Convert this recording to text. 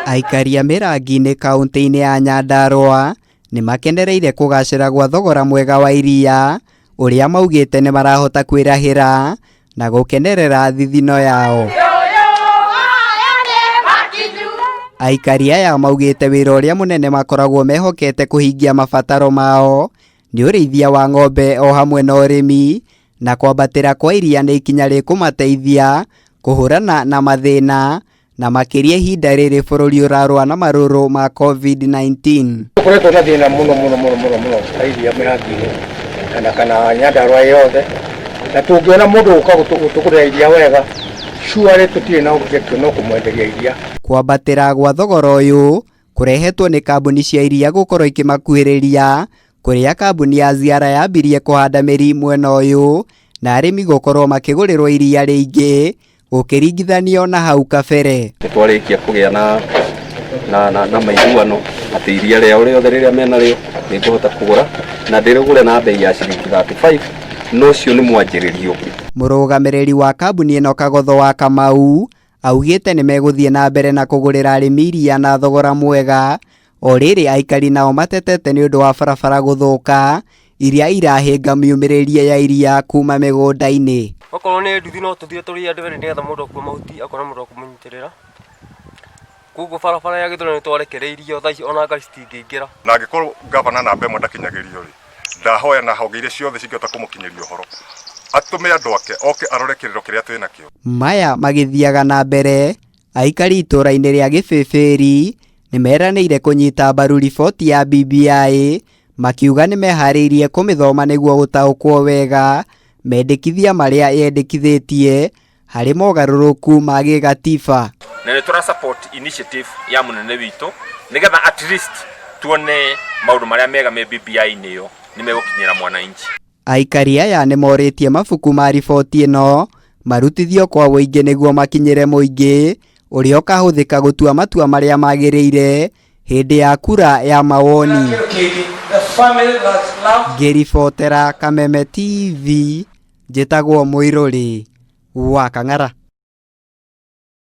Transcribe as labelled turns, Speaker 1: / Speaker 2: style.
Speaker 1: Aikari a Mĩrangi-inĩ kauntĩ-inĩ ya Nyandarũa nĩ makenereire kũgacĩra gwa thogora mwega wa iria ũrĩa maugĩte nĩ marahota kwĩrahĩra na gũkenerera thithino yao. Aikari aya maugĩte wĩra ũrĩa mũnene makoragwo mehokete kũhingia mabataro mao nĩ ũrĩithia wa ng'ombe o hamwe na ũrĩmi na kwambatĩra kwa iria nĩ ikinya rĩkũmateithia kũhũrana na mathĩna na makĩria ihinda rĩrĩ bũrũri ũrarũa na marũrũ ma COVID-19.
Speaker 2: Tũkoretwo na thĩna mũno mũno mũno mũno mũno wa iria mĩrangi-inĩ kana kana Nyandarũa yothe, na tũngĩona mũndũ ũka gũtũgũrĩra iria wega, surely tũtirĩ na objection no kũmwenderia iria.
Speaker 1: Kwambatĩra gwa thogora ũyũ kũrehetwo nĩ kambuni cia iria gũkorwo ikĩmakuhĩrĩria kũrĩa kambuni ya Ziara yambirie kũhanda mĩri mwena ũyũ na arĩmi gũkorwo makĩgũrĩrwo iria rĩingĩ gũkĩringithanio na hau kabere.
Speaker 3: Nĩ twarĩkia kũgĩa na na na, na maiguano atĩ iria rĩao rĩothe rĩrĩa menarĩo nĩ ngũhota kũgũra na ndĩrĩgũre na bei ya ciringi 35 no ũcio nĩ mwanjĩrĩrio.
Speaker 1: Mũrũgamĩrĩri wa kambuni ĩno Kagotho wa Kamau augĩte nĩ megũthiĩ na mbere na kũgũrĩra arĩmi iria na thogora mwega o rĩrĩ aikari nao matetete nĩ ũndũ wa barabara gũthũka iria irahĩnga miumĩrĩrie ya iria kuma mĩgũnda-inĩ.
Speaker 4: Okorwo nĩ nduthi no tũthiĩ tũrĩ andũ erĩ nĩgetha mũndũ akue mahuti akona mũndũ wa kũmũnyitĩrĩra. Koguo barabara ya Gĩthũrai nĩ twarekereirio thaa ici ona ngari citingĩingĩra.
Speaker 5: Na angĩkorwo ngavana namba ĩmwe ndakinyagĩrio rĩ, ndahoya na honge iria ciothe cingĩhota kũmũkinyĩria ũhoro, atũme andũ ake oke arore kĩrĩro kĩrĩa twĩ nakĩo.
Speaker 1: Maya magĩthiaga na mbere, aikari itũũra-inĩ rĩa Gĩbĩbĩri nĩ meranĩire kũnyita mbaru riboti ya BBI makiuga nĩ meharĩirie kũmĩthoma nĩguo gũtaũkwo wega mendekithia marĩa yendekithĩtie harĩ mogarũrũku ma gĩgatiba.
Speaker 6: Na nĩ tũra support initiative ya mũnene witũ nĩgetha at least tuone maũndũ marĩa mega me BBI-inĩ ĩyo nĩ megũkinyĩra mwananchi.
Speaker 1: Aikari aya nĩ morĩtie mabuku ma riboti ĩno marutithio kwa ũingĩ nĩguo makinyĩre mũingĩ ũrĩa ũkahũthĩka gũtua matua marĩa magĩrĩire hĩndĩ ya kura ya mawoni. Ngĩribotera Kameme TV, njĩtagwo Mũirũrĩ wa Kang'ara.